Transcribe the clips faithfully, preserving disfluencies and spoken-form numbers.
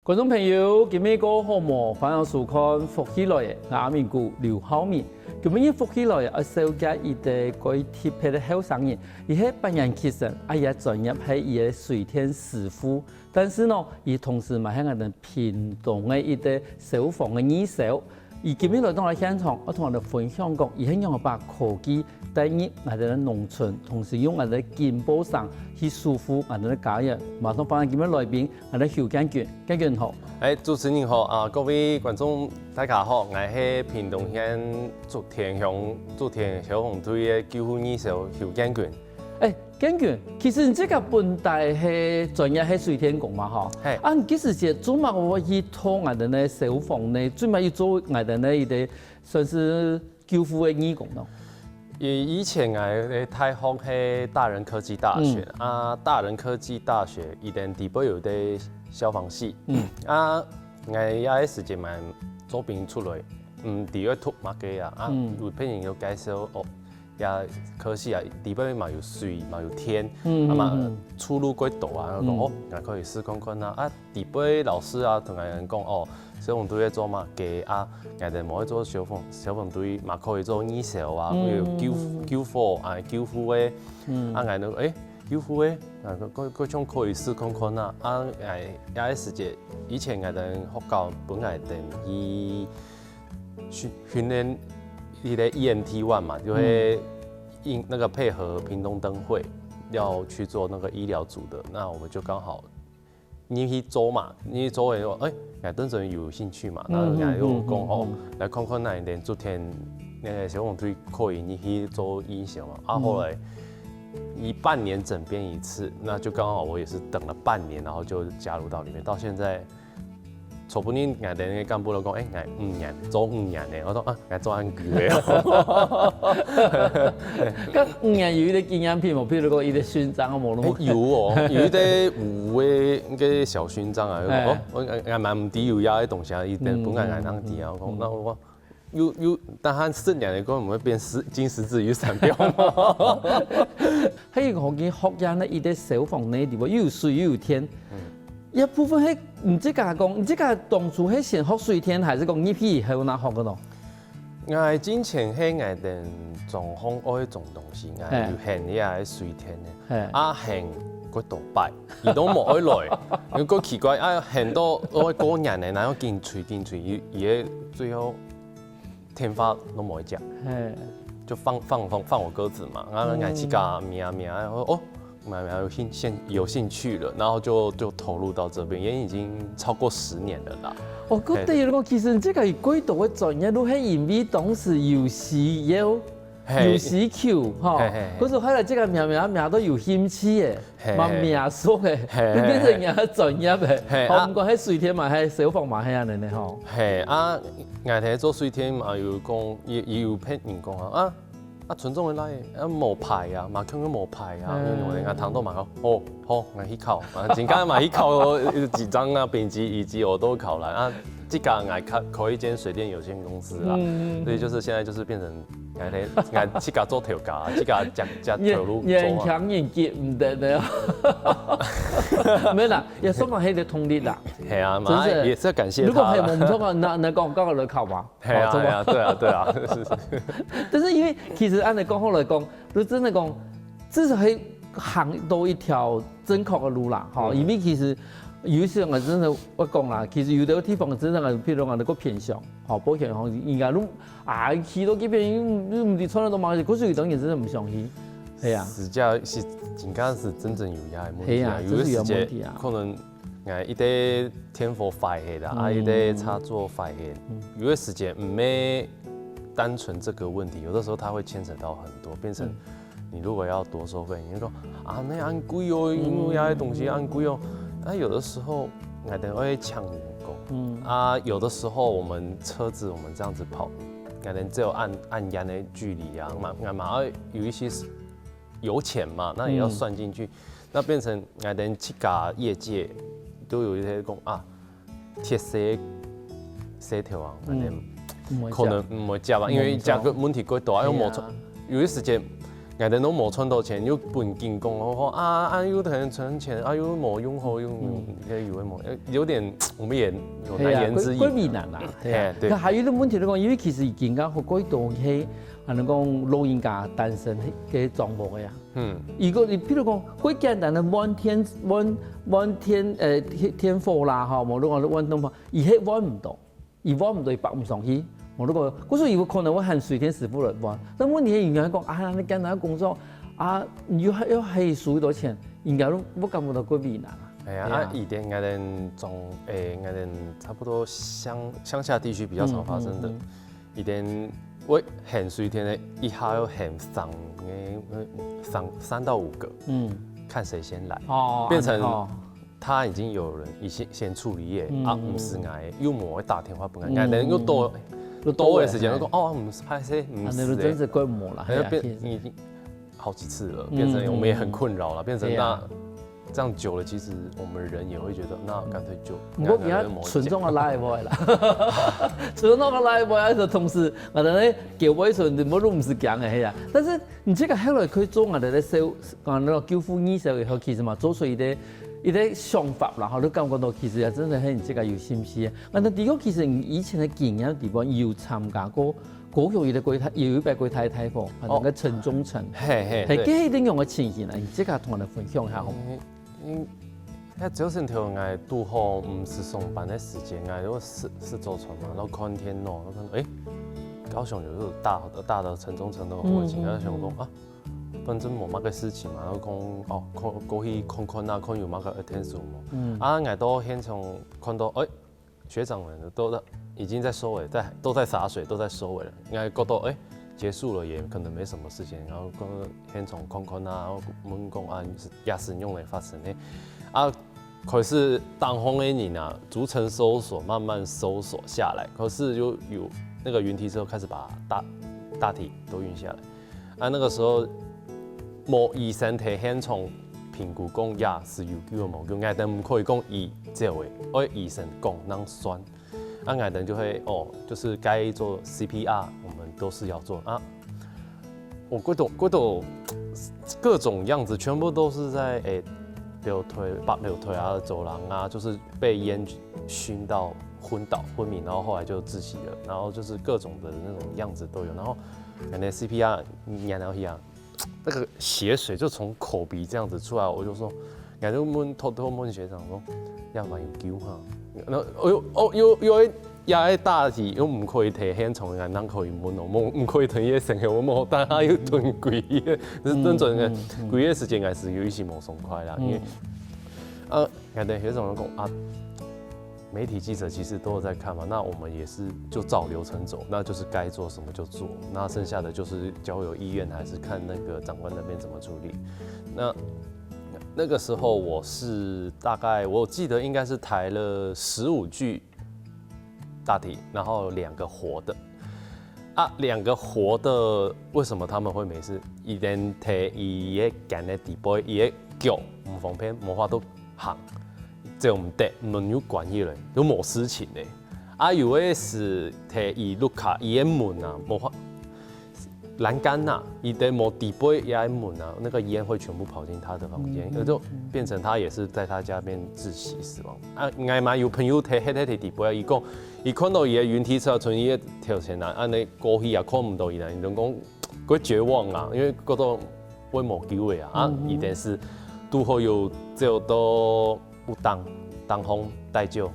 觀眾朋友，今晡日過好無？歡迎收看《福氣來了》，𠊎阿明哥劉浩明。今晡日《福氣來了》愛紹介一個蓋特別个後生人，佢係八年級生，啊，佢个專業係佢个水電師傅，但是呢，佢同時嘛係𠊎等屏東个一個消防个義消。佢今晡日來到𠊎等現場，愛同𠊎等分享講，佢係仰般把科技帶入𠊎等个農村，同時用𠊎等个緊報聲去守護𠊎等个家園。馬上歡迎今晡日來賓，𠊎等邱建鈞，建鈞好。哎，主持人好啊，各位觀眾大家好，𠊎係屏東縣竹田鄉竹田消防隊个救護義消邱建鈞。哎，建鈞，其實你自家本來係專業係水電工嘛吼？嘿啊，你幾時節做麼个會去讀𠊎等个消防呢？做麼个去做𠊎等个一個算是救護个義工呢？以以前𠊎个大學係大人科技大學、啊，大人科技大學佢等底背有个消防系，嗯，啊，𠊎也係時節嘛做兵出來，嗯，底背讀麼个啊，啊，有別人有介紹哦，也科系啊，底背嘛有水嘛有電，嗯，啊嘛出路蓋多啊，講哦，𠊎可以試看看啊，啊。 底背老師啊，同𠊎等講哦，消防隊愛做麼个啊？𠊎等無愛做消防消防隊，嘛可以做義消啊，有救救火啊，救護个，啊，𠊎等誒，救護个，啊，各各種可以試看看啊。啊，𠊎也係時節，以前𠊎等學校分𠊎等去訓訓練一個E M T one嘛，就會應那個配合屏東燈會要去做那個醫療組的，那我們就剛好 你去做嘛，你去做个話，哎，𠊎當然有興趣嘛，然後𠊎又講哦，來看看哪一點昨天那個消防隊可以你去做義消嘛，啊，後來一半年整編一次，那就剛好我也是等了半年，然後就加入到裡面，到現在。 昨晡日𠊎等个幹部都講，哎，𠊎五年，做五年呢。我講啊，𠊎做恁久个。該五年有一個紀念品無？譬如講一個勳章啊，無咯？有哦，有一個有个个小勳章啊，哦，我𠊎𠊎蠻毋知有呀，个東西啊，一等本來𠊎當知啊，我講那我又又，但他四年的跟我們會變十金十字雨傘標嗎？還有講佢學院呢，一個消防呢，裡背又有水又有電，一部分係你自家講，你自家當初係先學水電，還是講入去以後那學个咯？ 𠊎進前係𠊎等裝潢愛裝東西，𠊎有閒也愛水電呢。嘿，啊，閒過多擺，佢都無愛來，佢過奇怪，啊，閒到愛過年呢，然後緊催緊催，佢佢个最後電話都無愛接，嘿，就放放放放我鴿子嘛，然後𠊎自家摸摸，哦，慢慢有興興有興趣了，然後就就投入到這邊，也已經超過十年了啦。我覺得有講，其實這個有幾多个專業，都係因為當時有需要。 有需求吼，可是後來這個命命命都有興趣誒，嘛命熟誒，就變成人家專業誒。好，毋管係水電嘛，係消防嘛，係恁樣呢吼。係啊，𠊎在做水電嘛，有講也也有別人講啊啊啊，純種个來，啊無牌啊，嘛看个無牌啊，因為人家聽到嘛講，哦，好，𠊎去考，啊，真正嘛去考幾張啊，丙級、乙級我都考了啊。 自家𠊎開開一間水電有限公司啦，所以就是現在就是變成𠊎咧𠊎自家做頭家，自家接接頭路做啊。強人接毋得的，沒啦，也算嘛，還得同理啦。係啊，嘛也是要感謝他。如果還無錯个，那那講剛好來考嘛。係啊，係啊，對啊，對啊。但是因為其實按你講好來講，就真的講，至少還行到一條正確的路啦，哈，因為其實。 有一些人真的我講啦，其實有的地方真的，譬如講，你過偏鄉，吼，保險吼，應該都啊，去到這邊又又毋知賺了多少，可是有的人真的毋相信，係啊。實際是真正是真正有遐个問題啊，係啊，有的時間這是有問題啊。可能哎，一個電火壞忒啦，啊，一個插座壞忒，有的時間毋係單純這個問題，有的時候它會牽扯到很多，變成。你如果要多收費，你就說啊，那恁貴哦，因為那些東西恁貴哦。那有的時候，𠊎等會搶人工，嗯啊，有的時候我們車子我們這樣子跑，𠊎等只有按按壓的距離啊，嘛，嘛，啊，有一些是油錢嘛，那也要算進去，那變成𠊎等自家業界都有一些講啊， 鐵絲細條啊，反正可能毋會接吧，因為這個問題過大，又無錯。有一時間， ，𠊎兜都無賺到錢，又分人講，哦，啊，啊，又很存錢，啊，又無用好，又，嗯，又無，有點，我們也有難言之隱。過為難啦，係啊。對。還有一個問題來講，因為其實已經講好過多係，可能講老人家單身个狀況个啊。嗯。如果你譬如講，過簡單个換電，換換電，呃，電電火啦，吼，無論講換電火，佢係換毋到。 佢換毋到，佢綁毋上去。無，如果，故所佢有可能會喊水電師傅來換。但問題係，有人講啊，你簡單工作啊，你又還要還輸幾多錢，應該都不感覺到過為難啊。哎呀，啊，以前𠊎兜中，誒，𠊎兜差不多鄉鄉下地區比較常發生的，以前會喊水電个，一下要喊三个，三三到五个，嗯，看誰先來，哦，變成。他已經有人已經先處理耶，啊，毋使𠊎，又無會打電話分𠊎，𠊎等又多多个時間，又講哦，毋使，歹勢，毋使，那就真是怪我啦，哎，變已經好几次了，变成我们也很困扰了，变成那这样久了，其实我们人也会觉得，那干脆就不过比较尊重个 live 啦，尊重个 live 的同时，我等咧给我一说，你们都毋使讲个呀。但是你这个后来可以做我的咧，讲那个救护医生以后，其实嘛，做出一个一个想法啦，吼，你感觉到其实也真的很这个有信息。那第二个，其实你以前的经验地方有参加过 高雄有个國大，有一擺國大个大火，啊，那个城中城，嘿嘿，嘿，該一定樣个情形啊，你自家同我們分享一下好無？嗯，該朝晨頭𠊎堵好毋使上班个時間，𠊎就食食早餐嘛，然後看天咯，然後看到誒，高雄有一個大大的城中城的火警，然後想講啊，反正無麼个事情嘛，然後講哦，過過去看看啊，看有麼个 attention 無，啊，𠊎到現場看到誒。 學長們都在已經在收尾，在都在灑水，都在收尾了。應該過到哎結束了，也可能沒什麼事情。然後跟現場看看啊，然後問講啊，也是用來發生的啊。可是當紅的人啊，逐層搜索，慢慢搜索下來，可是又有那個雲梯之後，開始把大大體都運下來。 啊，那個時候無醫生在現場評估講也係有救無救，𠊎等毋可以講佢走了，愛醫生講正算。啊，𠊎等就會哦，就是該做C P R，我們都是要做啊。我過多過多各種樣子，全部都是在誒樓梯、八樓梯啊、走廊啊，就是被煙燻到昏倒、昏迷，然後後來就窒息了，然後就是各種的那種樣子都有，然後。 可能C P R，然後呀，那個血水就從口鼻這樣子出來，我就說，然後就問偷偷問學長說，要不然有救哈？然後哦喲哦喲喲，壓在大體又毋可以提現場，人人可以問哦，毋毋可以吞一聲，我無，但他又吞鬼，就是真正的鬼的時間還是有一些無爽快啦，因為啊，可能學長就講啊。 媒體記者其實都有在看嘛，那我們也是就照流程走，那就是該做什麼就做，那剩下的就是交由醫院還是看那個長官那邊怎麼處理。那那個時候我是大概我記得應該是抬了十五具大體，然後兩個活的。啊，兩個活的為什麼他們會沒事？佢等提佢个肩个底背，佢个腳毋方便，無法度 行，走毋得，門又關起來，都無事情个。啊，有个係提佢屋下，佢个門啊，無法，欄杆啊，佢个無底背，佢个門啊，那個煙會全部跑進他的房間，那就變成他也是在他家邊窒息死亡。啊，𠊎嘛有朋友提，提，提底背啊，佢講，佢看到佢个雲梯車從佢个頭前啊，恁呢過去啊，看毋到佢啊，佢就講，過絕望啊，因為過到 會無救个啊，啊，一定是堵好有走到有當當紅大救。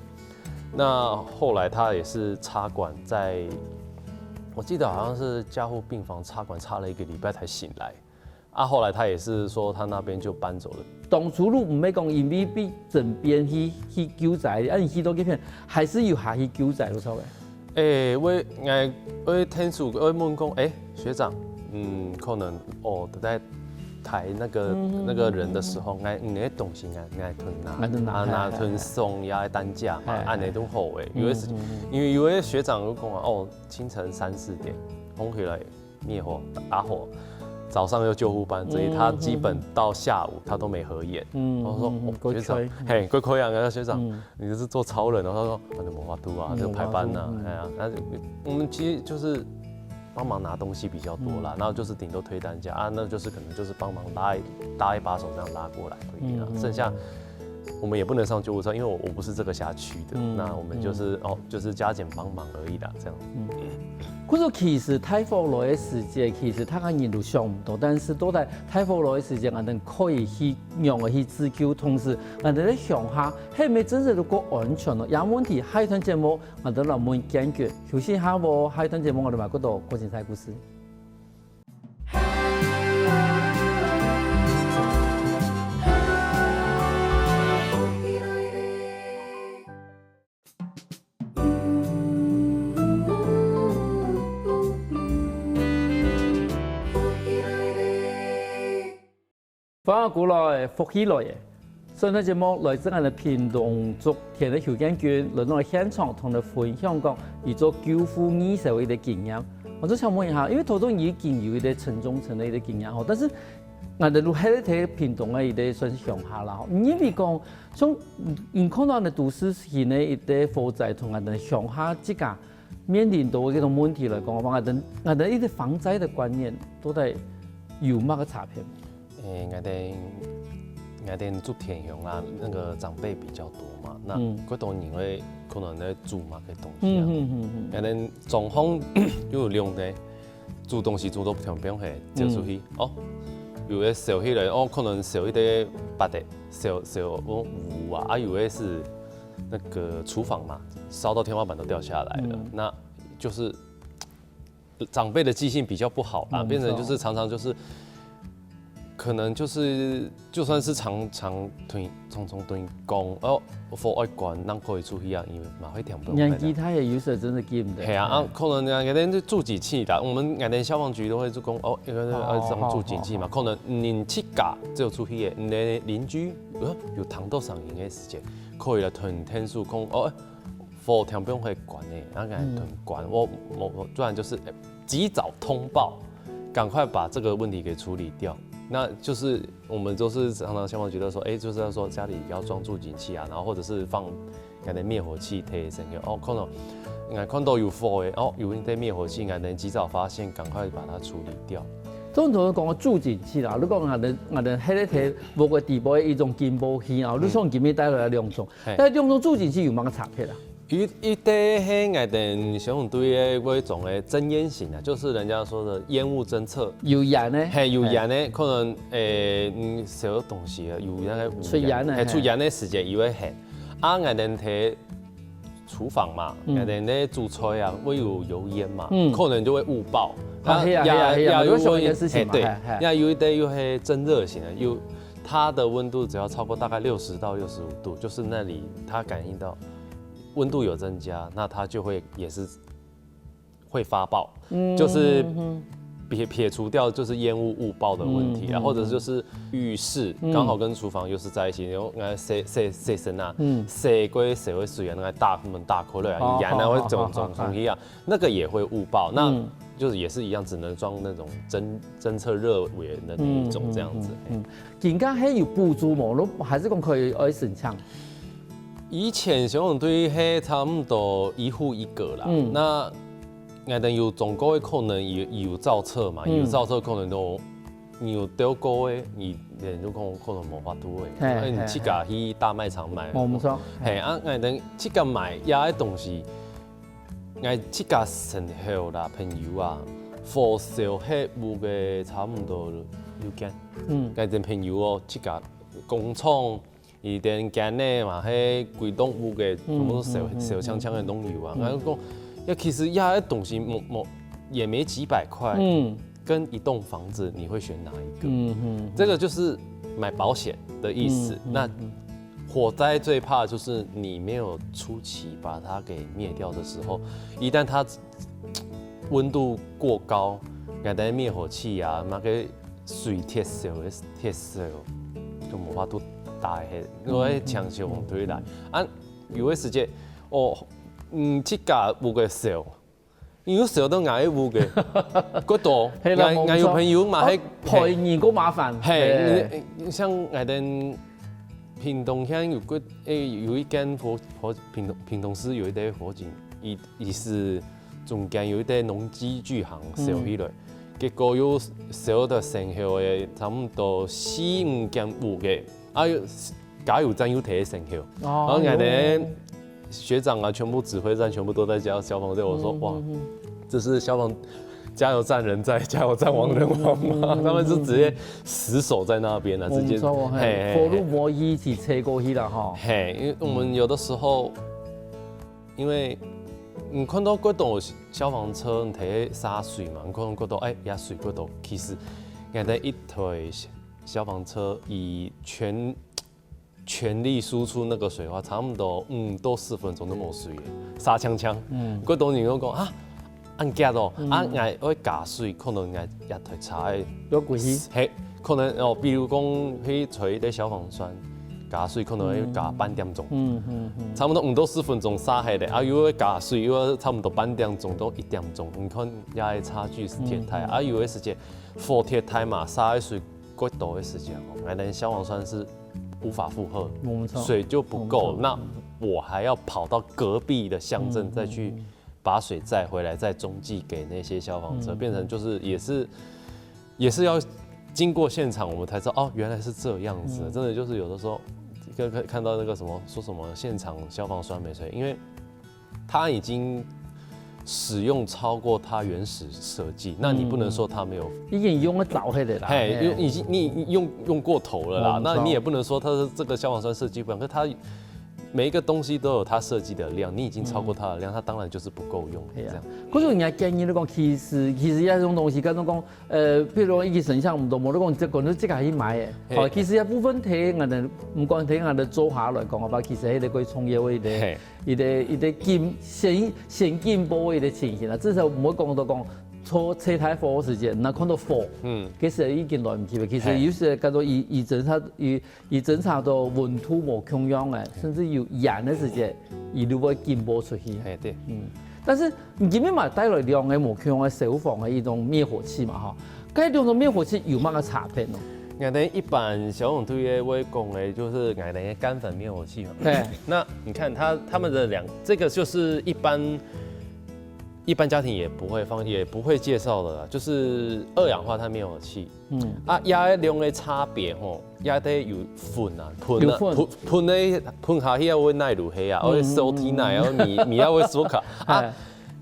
那後來他也是插管在，我記得好像是加護病房插管插了一個禮拜才醒來。啊，後來他也是說他那邊就搬走了。當初你毋係講因為被整編去去救災，啊，你去到該片，還是有下去救災，有錯个？ 誒，我𠊎我天主我問講，誒，學長，嗯，可能哦，在抬那個那個人的時候，𠊎你个東西𠊎𠊎吞拿，𠊎吞拿啊拿吞送也擔架嘛，恁呢都好誒。有的時因為有的學長就講啊，哦，清晨三四點，紅起來 滅火打火，早上又救護班，所以他基本到下午他都沒合眼。嗯，我說哦，學長，嘿，乖乖啊，那學長，你就是做超人哦。他說啊，你無法度啊，就排班呐，哎呀，那我們其實就是帮忙拿东西比较多啦，然后就是顶多推担架啊，那就是可能就是帮忙拉一拉一把手这样拉过来而已啦。剩下我们也不能上救护车，因为我我不是这个辖区的，那我们就是哦就是加减帮忙而已啦，这样。可是其实大火來个時節，其實大家人都想毋到，但是到底大火來个時節，𠊎等可以去仰仔去自救，同時𠊎等个鄉下係毋係真正都過安全咯？這問題下一段節目𠊎等來問建國。休息下哦，下一段節目𠊎等還過多過精彩故事。歡迎過來，福氣來了！上段節目來自𠊎等屏東竹田个邱建軍，來到現場同𠊎等分享講佢做救護義消个一個經驗。𠊎就想問一下，因為頭先已經有一個陳忠誠个一個經驗吼，但是𠊎等都還在屏東个一個算是鄉下啦吼，你認為講，像你看到个都市型个一個火災同𠊎等鄉下自家面臨到个這種問題來講，𠊎等𠊎等一個防災个觀念到底有麼个差別？ 誒，𠊎等𠊎等竹田鄉啊，那個長輩比較多嘛，那嗯，較多人會可能在煮麼个東西啊。嗯嗯嗯嗯。𠊎等中風就有兩个煮東西煮到天邊去，走出去，哦，有个燒起來，哦，可能燒一个白的，燒燒哦糊啊，啊有个是那個廚房嘛，燒到天花板都掉下來了，那就是 長輩的記性比較不好啦，變成就是常常就是，可能就是就算是常常同常常同佢講，哦，火愛關，人可以出去啊，因為嘛會聽不懂。年紀大个有時真的記毋得。係啊，啊，可能人家就住幾期啦，我們人家消防局都會就講，哦，因為要上住幾期嘛，可能你自家只有出去个，你的鄰居，呃，有聽到聲音个時間，可以來同天數講，哦， 火天邊會關个，然後趕緊關，我我我突然就是及早通報，趕快把這個問題給處理掉。那就是我們都是常常消防局都說，哎，就是要說家裡要裝住警器啊，然後或者是放可能滅火器貼身个哦，看到，看到有火个哦，有一些滅火器，可能及早發現，趕快把它處理掉。通常講个住警器啦，如果𠊎等𠊎等還在屋个底背一種警報器啊，你像今日帶來兩種， 但兩種住警器有麼个差別啊？一一个係𠊎等消防隊个會裝个偵煙型啊，就是人家說的煙霧偵測，有煙呢？係有煙呢，可能誒，嗯，燒東西啊，有那個出煙呢，係出煙个時間，以為係。啊，𠊎等在廚房嘛，𠊎等在煮菜啊，會有油煙嘛，可能就會誤報。啊，係啊係啊係啊，有想一件事情嘛，對，那有一个又係偵熱型的，又它的溫度只要超過大概六十到六十五度，就是那裡它感應到 溫度有增加，那它就會也是會發報，就是撇撇除掉就是煙霧誤報的問題啊，或者就是浴室剛好跟廚房又是在一起，然後呃洗洗洗身啊，洗過洗个水啊，那個大門打開了啊，煙啊會種種東西啊，那個也會誤報，那就是也是一樣，只能裝那種偵偵測熱源的那一種這樣子。 今下還有補助無？還係講可以愛申請？以前消防隊係差不多一戶一個啦，那𠊎等有裝過个可能有有造冊嘛，有造冊可能都你有丟過个，你人就可能可能無法度个，那你自家去大賣場買，無錯，係啊，𠊎等自家買這个東西，𠊎自家身後啦朋友啊，火燒忒屋个差不多六間。 嗯，𠊎等朋友哦，自家工廠，佢等間呢嘛係歸棟屋个，全部都燒燒淨淨个攏有啊。然後講，要其實這个東西沒沒也沒幾百塊，嗯，跟一棟房子你會選哪一個？嗯嗯，這個就是買保險的意思。那火災最怕就是你沒有初期把它給滅掉的時候，一旦它溫度過高，𠊎等滅火器啊，那個水忒燒个忒燒，就無法度打忒，因為搶修往推來。啊，有个時節，哦，嗯，自家屋个燒，有燒到𠊎个屋个，過多，係啦，𠊎有朋友嘛，係賠你過麻煩，係，像𠊎等屏東縣有个，誒，有一間火火屏東屏東市有一個火警，佢佢係中間有一個農機具行燒起來，結果又燒到成後个差毋多四五間屋个，啊，加油站又提成後，然後𠊎等學長啊，全部指揮站全部都在叫消防隊，我說哇，這是消防加油站人在，加油站亡人亡嗎？他們是直接死守在那邊啊，直接，無錯，嘿，嘿火路無一起吹過去了哈。嘿，因為我們有的時候，因為你看到過多消防車，你睇下水嘛，你看到過多，哎，壓水過多，其實，你看一台消防車以全全力輸出那個水的話，差不多五到十分鐘都無水了，沙槍槍。嗯，過多人都講啊，恁遽哦，啊，𠊎愛加水，可能𠊎一台車愛有關係。嘿，可能哦，比如講去找一個消防栓，加水可能要加半點鐘，嗯嗯嗯，差不多五到十分鐘煞忒咧，啊，又要加水，又要差不多半點鐘到一點鐘，你看這个差距是忒大，啊，有个時節火忒大嘛，煞个水過多个時節哦，𠊎等消防栓是無法負荷，無錯，水就不夠，無錯那我還要跑到隔壁的鄉鎮再去把水載回來，再中繼給那些消防車，變成就是也是也是要經過現場，我們才知道哦，原來是這樣子的。真的就是有的時候跟看看到那個什麼說什麼現場消防栓沒水，因為它已經使用超過它原始設計，那你不能說它沒有已經用得著忒个啦。嘿，因為已經你用用過頭了啦，嗯那你也不能說它是這個消防栓設計不良，可是它每一個東西都有它設計的量，你已經超過它的量，它當然就是不夠用係啊這樣。，可是人家建議你講，其實其實這種東西，跟你講，呃，譬如講一級神像，毋多無你講，這可能這個去買个，嘿好，其實這部分對𠊎等，毋管對𠊎等做下來講，好吧，其實迄個可以創業个一個嘿，一個一個進先先進步个一個情形啊，至少毋會講到講坐車太火个時間，那看到火，嗯，其實已經來毋及了。其實嘿有時間到以以偵查以以偵查到溫度無共樣个，甚至有煙个時間，佢都會警報出去。哎對，嗯，但是你今日嘛帶來兩個無共樣个消防个一種滅火器嘛哈，該兩種滅火器有麼个差別呢？𠊎等一般消防隊个會講个，就是𠊎等个乾粉滅火器嘛。對，那你看它它們的兩，這個就是一般一般家庭也不會放，也不會介紹的啦，就是二氧化碳滅火器。嗯，啊，這兩個差別吼，這个有粉啊，噴啊，有粉噴噴个噴下去啊會耐泅黑啊，會燒天來啊，會米米啊會燒卡啊哎。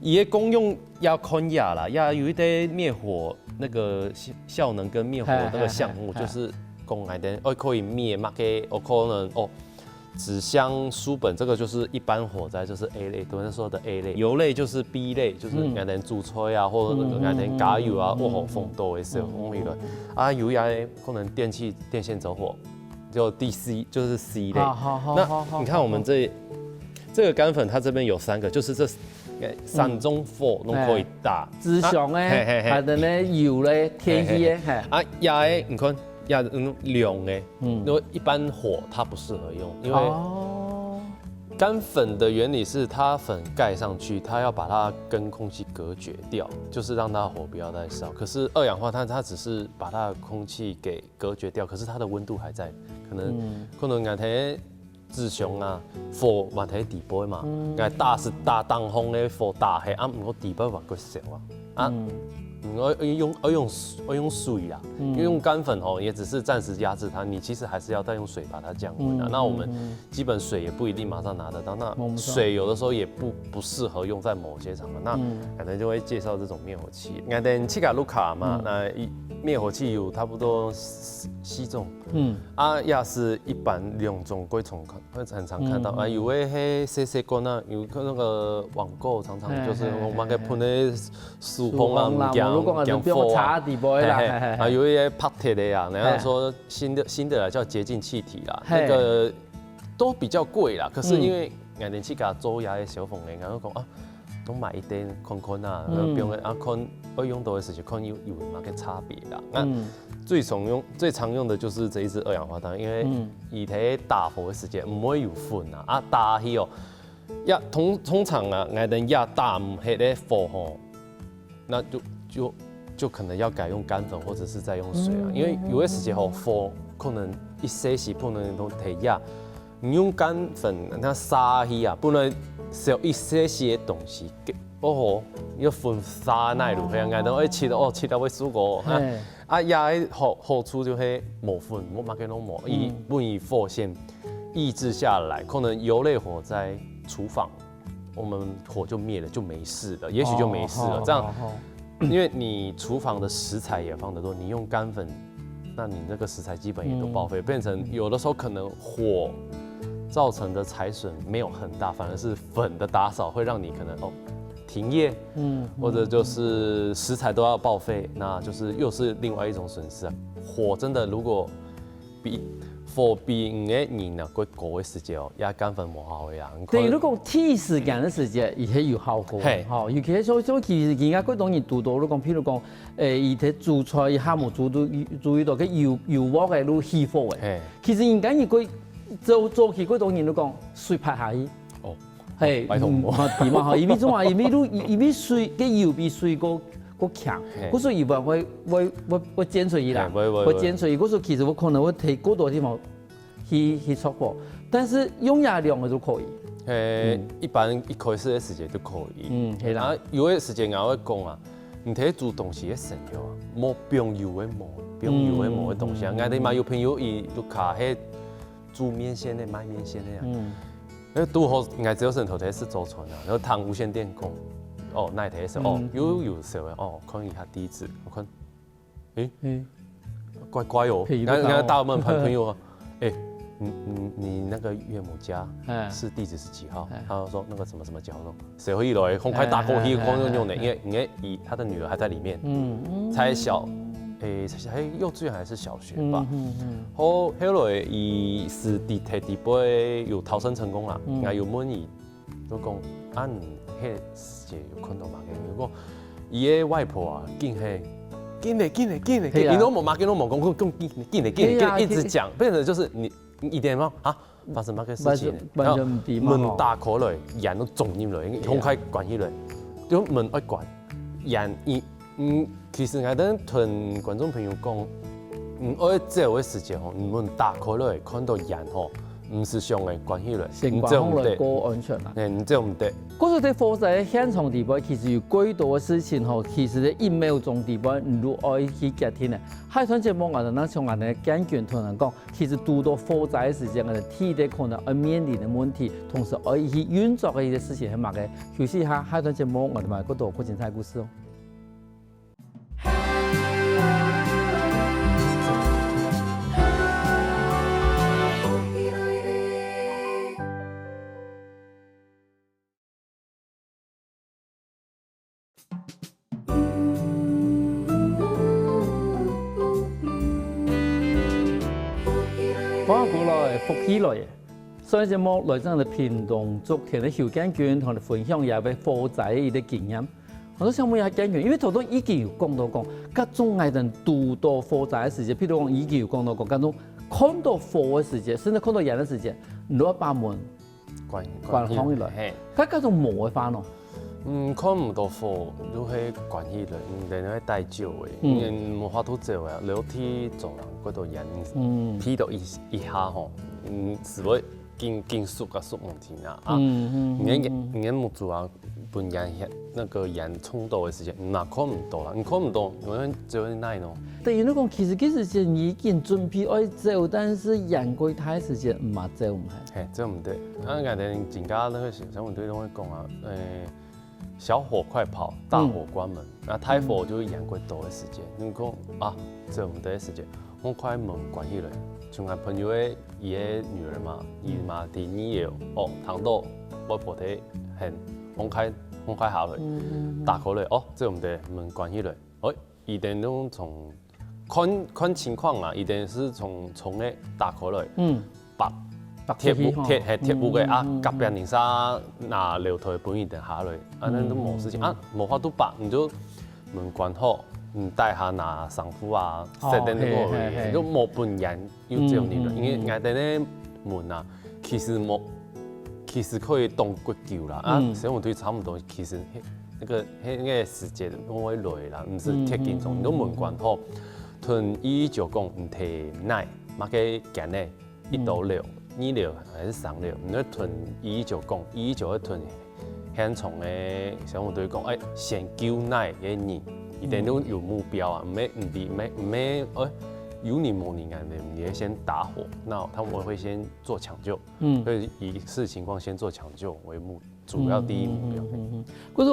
伊个功用要看呀啦，要有一些滅火那個效效能跟滅火那個項目，嘿嘿嘿就是講來的，哦，可以滅嘛，可以，哦，可能哦，紙箱、書本這個就是一般火災，就是 A 類，我們說的 A 類，油類就是 B 類，就是嗯可能煮菜啊，或者那個可能加油啊，或火風都會燒，風一輪啊，有一些可能電器電線走火，就第 C 就是 C 類。好好好那好好，你看我們這這個乾粉，它這邊有三個，就是這三種火都可以打。紙箱个，嘿嘿嘿還有呢油个，電器个，嘿，啊，壓个，你看壓嗯量个，嗯因為一般火它不適合用，因為哦，乾粉的原理是它粉蓋上去，它要把它跟空氣隔絕掉，就是讓它火不要再燒。可是二氧化碳它只是把它的空氣給隔絕掉，可是它的溫度還在，可能、嗯可能𠊎等紙箱啊，火還在底背嘛，𠊎打係打當風个火打黑啊，毋過底背還會燒啊，啊，嗯嗯，愛愛用愛用愛用水啊，因為用乾粉吼，也只是暫時壓制它，你其實還是要再用水把它降溫啊。嗯那我們嗯基本水也不一定馬上拿得到，那沒錯水有的時候也不不適合用在某些場合，那嗯可能就會介紹這種滅火器。𠊎等自家屋下嘛，嗯那一滅火器有差不多四四種，嗯，啊，也是一般兩種，會常看會常常看到嗯啊，有个係細細罐啊，有个那個網購常常就是嘿嘿嘿我們可以噴个手風啊，手風啦，驚無論講啊，驚就不用火啊。插底背啦，嘿嘿嘿嘿嘿啊，有一些拍鐵的啊，然後說新的新的啊叫潔淨氣體啦，嘿那個都比較貴啦。可是嗯因為𠊎等自家做遐个消防員，然後講啊，都買一點看看啊，嗯然後不用啊看，愛用到个時節看有有麼个差別啦。那嗯最常用最常用的就是這一支二氧化碳，因為嗯佢在打火个時節毋會有粉啊，啊打去哦，呀通通常啊，𠊎等呀打毋忒个火吼，那就就就可能要改用乾粉或者是再用水啊，嗯因為有个時節吼火可能一些時不能都忒呀，你用乾粉那殺去啊，不能燒一些些東西，給哦吼，要分散哪路，係啊，𠊎等愛切哦，切到會熟哦，哈。啊，也好好處就係無分，無麼个攏無，佢分佢火線抑制下來，可能油類火災廚房，我們火就滅了，就沒事了，也許就沒事了。這樣，因為你廚房的食材也放得多，你用乾粉，那你那個食材基本也都報廢，變成有的時候可能火造成的財損沒有很大，反而是粉的打掃會讓你可能哦停業，嗯，或者就是食材都要报废，那就是又是另外一种损失啊。火真的如果比火比你个人啊过高个时节哦，也干粉无效个啊。对，如果第一时间个时节，伊係有效果，嘿，吼，尤其係说，说其实人家过多人堵到，如果譬如讲，诶，伊在煮菜，伊下午煮都注意到个油油鑊个，都起火个，嘿，其实应该你过早早期过多人都讲水拍下去，哦。 嘿，拜託莫。嗯，吼，對嘛吼，因為做麼？因為你，因為水，个油比水過，過強，嘿，故所以會，會，會，會濺出去啦，嘿，會，會，會濺出去，故所其實我可能會在過多个地方去，去著火，但是用這兩个都可以。嘿，嗯，一般一開始个時節都可以。嗯，係啦。啊，有个時節𠊎會講啊，你在煮東西个時候啊，莫放油个無，放油个無个東西啊。嗯，𠊎等嘛有朋友伊都卡係煮麵線个，賣麵線个啊。嗯。 那堵好，𠊎只有先頭在食早餐啊，然後聽無線電講，哦，那一台是哦，嗯，又有燒个哦，看一下地址，我看，誒，嗯，怪怪哦，朋友，然後，然後打問朋友啊，誒，你你你那個岳母家，哎，是地址是幾號？哎，他說那個什麼什麼幾號，我說 誰會來？很快打過去，哎，哎，哎，哎，因為因為他的女兒還在裡面，嗯，嗯，才小，誒，才幼稚園還是小學吧。嗯，嗯，嗯。後後來佢係在第一擺有逃生成功啦，嗯，𠊎有問佢，就講啊，你該時節有看到麼个？佢講，佢个外婆啊，緊係，緊咧，緊咧，緊咧，係啊，佢都無麼个，都無講，講緊咧，緊咧，緊咧，係啊，一直講，變成就是你你一點嘛啊， 發生麼个事情？完全，完全毋知嘛，然後門打開來，煙都衝入來，吼，門打開關起來，就門愛關，煙一，嗯，其實𠊎等同觀眾朋友講，嗯，愛走个時節吼，門打開來看到煙吼，毋使想个關起來，先關好來，你走毋得，過安全啦。哎，你走毋得。故所在火災个現場底背，其實有幾多个事情吼，其實在一秒鐘底背，你都愛去決定个。下段節目啊，等下像𠊎等个建軍同人講， 其實堵到火災个時節，𠊎等第一个可能愛面臨个問題，同時愛去運作个一个事情係麼个？休息一下，下段節目𠊎等還有更多更精彩个故事哦。歡迎過來，福氣來了！上一節目來自屏東竹田个邱建軍同𠊎等分享這位火災个一個經驗。𠊎都想問一下建軍，因為頭先已經有講到講，各種𠊎等堵到火災个時節，譬如講已經有講到講，各種看到火个時節，甚至看到煙个時節，你都愛把門 關，關起來。關起來。嘿。該，該種無个話呢？嗯，看毋到火，就係關起來，嗯，人會帶走个，嗯，因為無法度走啊，樓梯走廊過多煙，嗯，踢到一，一下吼，嗯，係會緊，緊縮啊，縮毋停啊，啊，嗯，嗯，你个，嗯，嗯。你个目珠啊， 分煙，那個煙衝到个時間，你嘛看毋到啦，你看毋到，因為只有你那咯。等於你講，其實其實是你已經準備愛走，但是煙過大時間，毋嘛走毋係？嘿，走毋得。啊，𠊎等自家那個消防隊都會講啊，誒，小火快跑，大火關門。嗯。啊，大火就係煙過多个時間，你講啊，走毋得个時間， 好快門關起來。像𠊎朋友个，佢个女兒嘛，佢嘛在二樓，哦，聽到外婆在喊，好快，好快下來，嗯，嗯，嗯。打開來，哦，走毋得，門關起來。哦，佢等都從，看，看情況啦，佢等係從窗仔打開來，嗯。拔，拔出去吼。鐵屋，鐵，嘿，鐵屋个啊，嗯，嗯，嗯。隔壁鄰舍拿樓梯分佢等下來，啊，該都無事情，嗯，嗯，嗯。啊，無法度拔，你就 門關好，嗯，底下拿衫褲啊，哦，塞等等个，嘿，嘿，嘿。就無分煙又走入來，嗯，嗯，因為𠊎等个門啊，其實無，其實可以擋幾久啦，啊，嗯。消防隊差不多，其實那個，那個時間都會來啦，毋係忒緊張，嗯，嗯，嗯，你就門關好，同一一九講，你在哪，麼个間呢？ 一到樓，嗯。二樓還係三樓，你愛同一一九講，一一九會同現場个消防隊講，哎，先救哪个人，佢等都有目標啊，毋係毋知，毋係毋係，哎，有人無人啊，你你先打火，那他們會先做搶救，嗯，所以以視情況先做搶救為目，主要第一目標。嗯嗯嗯嗯嗯，可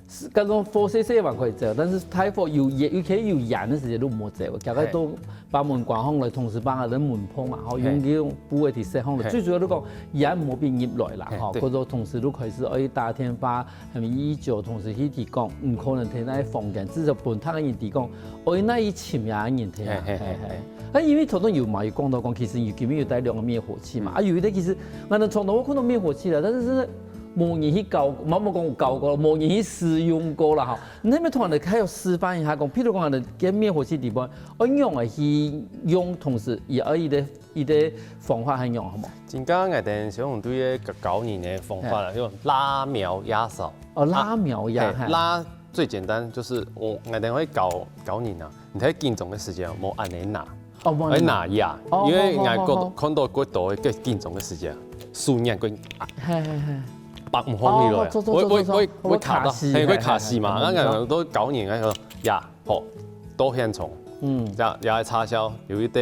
是，該種火細細還可以走，但是大火有煙，尤其有煙个時節都毋好走，大概都把門關好來，同時把人門縫啊，吼，用該種布仔去塞好來。最主要就講煙毋好分入來啦，吼，對，或者同時就開始愛打電話，還有一九，同時去提供，毋可能停在房間，至少分他个人提供，愛哪一尋呀人停啊，嘿嘿嘿嘿。啊，因為頭先有嘛有講到講，其實有今日有帶兩個滅火器嘛，啊，有一個其實，𠊎等從頭我看到滅火器了，但是真的無人去搞，莫莫講有搞過，無人去使用過了哈。你那邊突然的還有示範一下講，譬如講，𠊎等跟滅火器底部，愛用个去用，同時也愛一個一個方法還用好無？今个𠊎等消防隊个教人个方法啦，用拉苗壓掃。哦，拉苗壓，嘿，拉最簡單就是我，𠊎等會教教人啊，你在緊張个時間莫恁樣拿，哦，莫恁樣拿，愛拿壓，因為𠊎看到看到過多个緊張个時間，手軟過，嘿嘿嘿，拔毋放起來，會會會會卡到，嘿，會卡死嘛，那𠊎等都教人个壓，好，都現場，嗯，這樣壓个插銷，有一個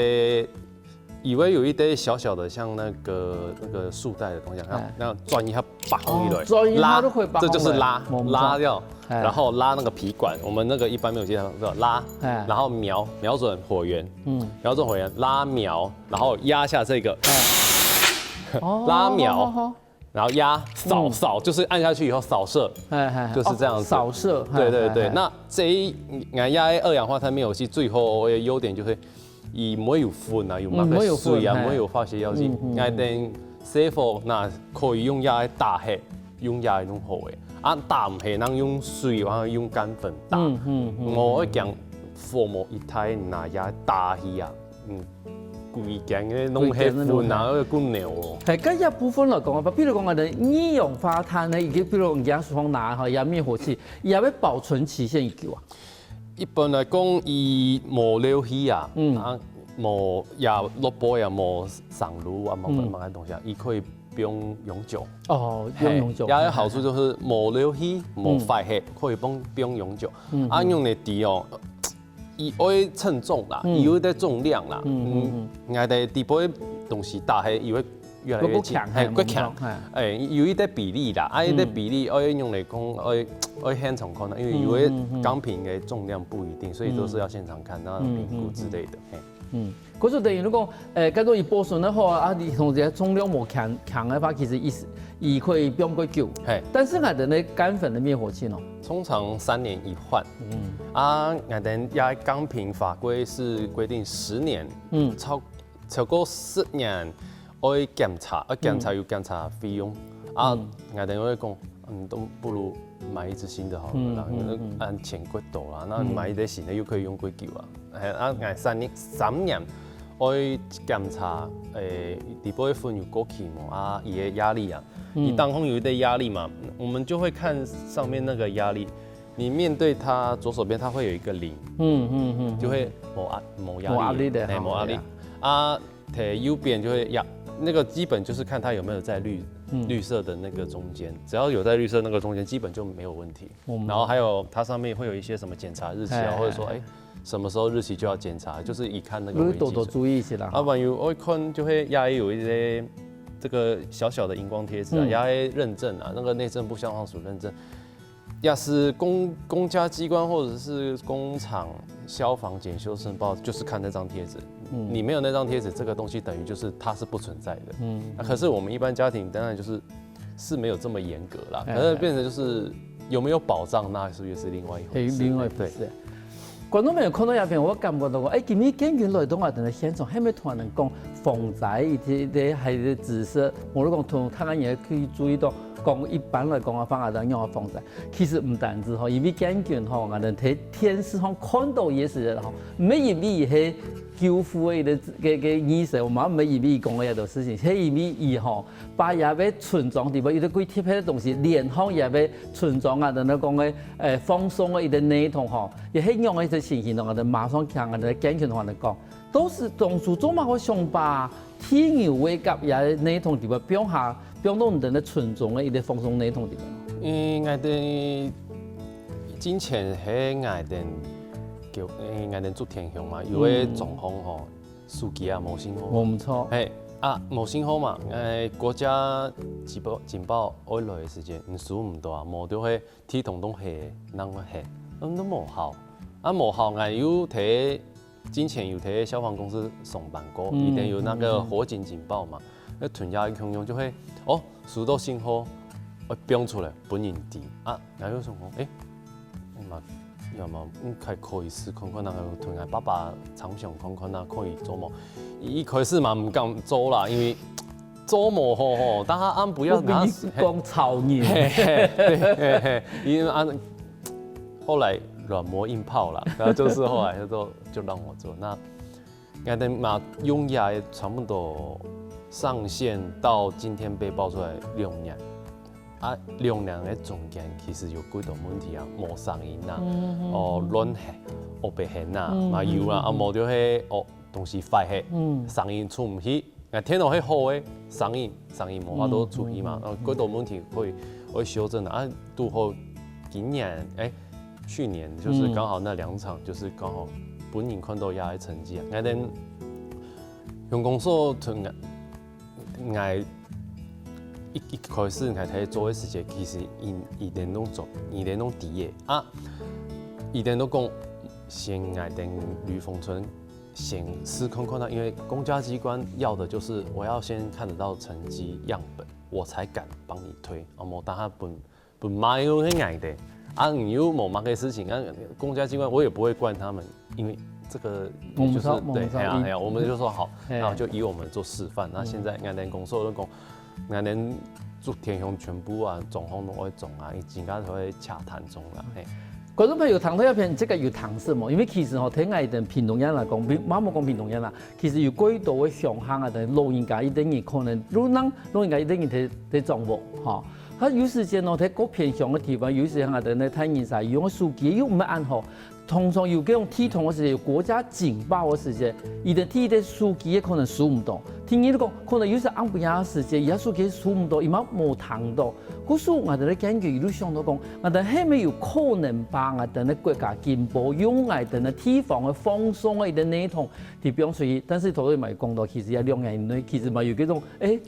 以為有一個小小的像那個那個束帶的東西，然後轉一下拔起來，哦，轉一下就會拔起來，這就是拉，拉掉，然後拉那個皮管，我們那個一般沒有接到，拉，然後瞄瞄準火源，嗯，瞄準火源，拉瞄，然後壓下這個，哦，拉瞄，好好好，然後壓掃掃，就是按下去以後掃射，哎哎，就是這樣子，哦，掃射，對對對，哎哎哎，那這一，你看壓二氧化碳滅火器最後的優點就是 佢毋會有粉啊，有麼个水啊，嗯，毋會有粉，嘿。毋會有化學藥劑。嗯，嗯，嗯。𠊎等細火那可以用這个打忒，用這个弄好个。啊，打毋忒，能用水，然後用乾粉打。嗯，嗯，嗯，嗯。𠊎會驚火無一大拿這打去啊，嗯，規間个弄忒粉啊，規間个弄忒。會滾尿哦。嘿，該這部分來講啊，比如講啊，二氧化碳呢，以及比如講瓦斯桶拿吼，這滅火器，這个保存期限幾久啊？ 一般來講，佢無漏氣啊，嗯。啊，無，也落雨也無生鏤啊，無，嗯。麼个東西啊，佢可以放永久。哦，放永久。嘿，佢个好處就是無漏氣，無壞忒，嗯。可以放，放永久。嗯，啊，嗯。用來知哦，佢愛稱重啦，嗯。佢有一個重量啦，嗯，嗯，嗯，嗯。𠊎等底背東西打忒，佢會 越來越輕，會較強，嘿，會較強。嘿。哎，有一個比例啦，啊，一個比例，嗯。愛用來講，愛，愛現場看啊，因為有的，嗯，嗯，嗯。鋼瓶的重量不一定，所以都是要現場看，嗯。然後評估之類的，嗯，嗯。嘿。嗯，可是等於如果，呃，該種佢保存个話，啊，佢同時重量無強，強个話，其實佢，佢可以放較久。嘿。但是𠊎等个乾粉个滅火器呢？通常三年一換。嗯。啊，𠊎等這鋼瓶法規是規定十年，嗯。超 超過十年愛檢查，愛檢查有檢查費用。嗯。啊，嗯。𠊎等會講，嗯，都不如買一支新的好了啦，嗯，嗯，嗯。因為，嗯，錢過多啦，那買一支新的又可以用較久啊。嗯。哎，啊，𠊎三年，三年愛檢查，誒，底背粉有過期無啊，佢个壓力啊，嗯。佢當中有一個壓力嘛，我們就會看上面那個壓力， 你面對它左手邊，它會有一個零，嗯，嗯，嗯，就會無壓，無壓力，無壓力的，哎，哈，無壓力。對啊。啊，它右邊就會壓，那個基本就是看它有沒有在綠，嗯。綠色的那個中間，只要有在綠色那個中間，基本就沒有問題。嗯。然後還有它上面會有一些什麼檢查日期啊，哎，或者說，哎，哎，什麼時候日期就要檢查，就是以看那個為基準。你多多注意一下啦。啊，萬一愛看就會壓抑有一些這個小小的螢光貼紙啊，嗯。壓抑認證啊，那個內政部消防署認證。 要是公，公家機關或者是工廠消防檢修申報，就是看那張貼紙。嗯。你沒有那張貼紙，這個東西等於就是它是不存在的。嗯。那可是我們一般家庭當然就是，是沒有這麼嚴格啦，哎，可是變成就是有沒有保障，那是不是又是另外一回事？哎，另外一回事。對。觀眾朋友看到這片，我感覺到講，哎，今日建軍來到𠊎等个現場，還沒突然講防災一些，一些還有知識，無論講同大家也可以注意到，講一般來講啊，防災當樣啊防災。 其實毋單止吼，因為建軍吼，𠊎等在電視上看到个時節吼，毋係因為佢係救火个一個，个，个意思，𠊎嘛毋係因為佢講个這兜事情，係因為佢吼，把這个村莊底背一個最特別个東西，連同這个村莊啊，等等講个，誒，放送个一個系統吼，也係用个一個情形，𠊎等馬上向𠊎等建軍同𠊎等講，都係當初做麼个想把地牛个甲這个系統底背放下，放到𠊎等个村莊个一個放送系統底背。嗯，𠊎兜進前係𠊎兜，𠊎兜竹田鄉嘛，有个狀況吼，手機啊無信號。無毋著。係，啊無信號嘛，國家警報警報愛來个時節，你收毋著啊，無就係地動動黑，正會黑，嗯，都無效。啊無效，𠊎有在 進前有在消防公司上班過，嗯，佢兜有那個火警警報嘛，該同樣个共樣就會，哦，收著信號，會放出來分人知啊。𠊎就想講，誒，嘛，要麼，嗯，還可以試看看啊，同𠊎爸爸參詳看看啊，可以做無？一開始嘛毋敢做啦，因為做無好吼，大家恁樣毋愛拿，講吵人。嘿嘿，對，嘿嘿，因為恁，後來軟磨硬泡啦，然後就是後來就做，就讓我做。那𠊎兜嘛用這差不多上線到今天被爆出來兩年，啊，兩年个中間其實有幾多問題啊，無聲音啊，哦，亂喊，烏白喊啊，嘛有啊，啊無就係哦，東西壞忒，聲音出毋去。啊，電腦係好个，聲音聲音無法度出去嘛，啊，幾多問題會會修正的啊，堵好今年，誒，去年就是剛好那兩場，就是剛好分人看著這个成績啊，𠊎兜鄉公所同𠊎一一開始𠊎在做个時節，其實佢佢兜攏做，佢兜攏知个啊，佢兜攏講先𠊎兜呂豐春先試看看啊，因為公家機關要的就是我要先看得到成績樣本，我才敢幫你推，啊無等下分分罵又係𠊎兜，啊你又無麼个事情，啊公家機關我也不會怪他們，因為這個就是對，係啊係啊，我們就說好，那就以我們做示範。那現在𠊎兜公所就講，𠊎兜竹田鄉全部啊，狀況都會中啊，佢自家都會洽談中啦，嘿。觀眾朋友，聽到這片，這個有聽識無？因為其實吼，在𠊎兜屏東縣來講，屏，莫講屏東縣啦，其實有幾多个鄉下啊，等老人家一等人可能，老人老人家一等人在在掌握，吼。 佢有時節呢，在較偏鄉个地方，有時節啊，等个大人儕用个手機又毋係恁好，通常有這種地動个時節，有國家警報个時節，佢等第一个手機也可能收毋著。第二講，可能有時暗晡夜个時節，佢个手機收毋著，佢嘛無聽著。故所𠊎兜个研究一路想到講，𠊎兜係毋係有可能把𠊎兜个國家警報用𠊎兜个地方个放送个一个系統，提供出去。但是頭先嘛有講到，其實這兩年內，其實嘛有這種，誒，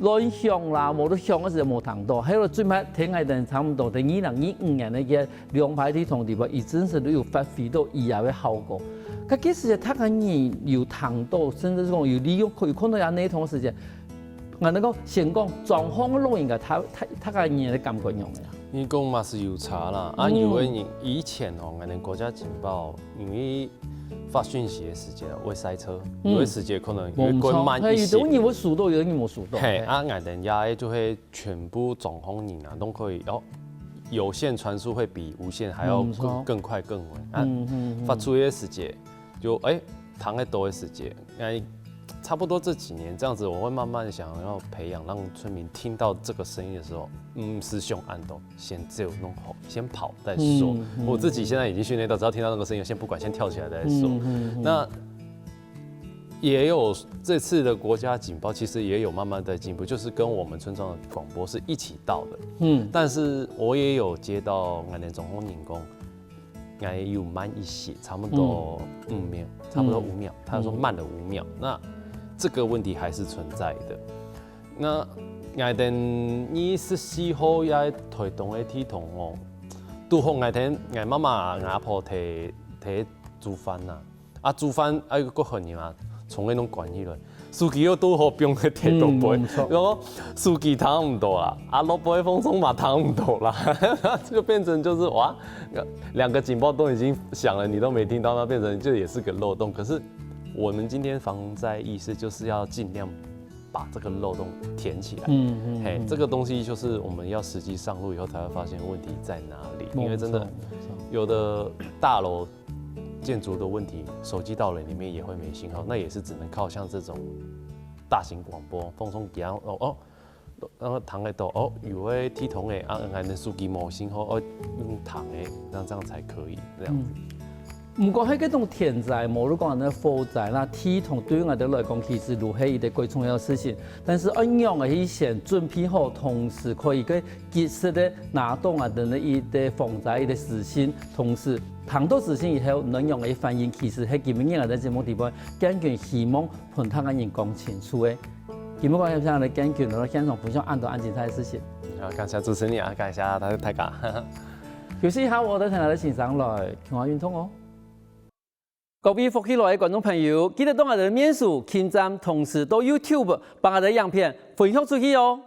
亂響啦，無就響个時節無聽著。後來最尾聽𠊎兜差毋多在二零二五年个兩擺地動地方，佢真實都有發揮到佢个效果。該該時節，大家人有聽著，甚至係講有利用，有看著這系統个時節，𠊎兜講先講，狀況个老人家，大大大家人个感覺仰仔啊？你講嘛係有差啦，啊有个人以前吼，𠊎兜國家警報，因為 發訊息个時節會塞車，有个時節可能會過慢一些。嘿，有个人會收著，有个人無收著。嘿，啊，𠊎兜這个就會全部總共人啊，都可以哦，有線傳輸會比無線還要更，嗯，沒錯。更快更穩啊。嗯，嗯，嗯。發出去个時節，就，誒，聽得著个時節，誒，差不多這幾年這樣子，我會慢慢想要培養，讓村民聽到這個聲音的時候，毋使想恁多。 先走弄好，先跑再說。嗯，嗯。我自己現在已經訓練到，只要聽到那個聲音，先不管，先跳起來再說。嗯，嗯，嗯。那也有這次的國家警報，其實也有慢慢在進步，就是跟我們村莊的廣播是一起到的。嗯。但是我也有接到𠊎兜總共人講，𠊎有慢一些，差不多五秒，嗯。差不多五秒，嗯。他說慢了五秒。嗯。那這個問題還是存在的。 那𠊎兜二十四號也台東个地動哦，堵好𠊎兜，𠊎媽媽、𠊎阿婆在在煮飯吶，啊煮飯啊又過寒人嘛，窗仔攏關起來，手機又堵好放在地肚背，嗯，沒錯。然後手機聽毋著啊，啊肚背个放送嘛聽毋著啦，這個變成就是哇，兩個警報都已經響了，你都沒聽到，那變成這也是個漏洞。可是我們今天防災意識就是要盡量 把這個漏洞填起來。嗯，嗯，嘿，嗯。這個東西就是我們要實際上路以後才會發現問題在哪裡，沒錯，因為真的沒錯。有的大樓建築的問題，手機到了裡面也會沒信號，那也是只能靠像這種大型廣播、放送機啊，哦，哦，然後聽得到，哦，有个地動个，啊，𠊎兜手機無信號，哦，用聽个，那這樣才可以，這樣子。嗯。毋過係該種天災，無論講恁樣火災啦、地動，對𠊎兜來講，其實都係一個最重要个事情。但是愛仰仔去先準備好，同時可以个及時个拿到𠊎兜个一個防災一個資訊，同時聽到資訊以後，愛仰仔反應，其實係今晡日𠊎兜節目裡背，建軍希望分大家人講清楚个。今晡日感謝𠊎兜建軍來到現場分享恁多恁精彩个事情。好，感謝主持人啊，感謝大大家。休息一下，𠊎兜等下來欣賞來，共下運動哦。各位福氣來个觀眾朋友，記得到𠊎兜个面書、網站，同時到YouTube，幫𠊎兜个影片分享出去哦。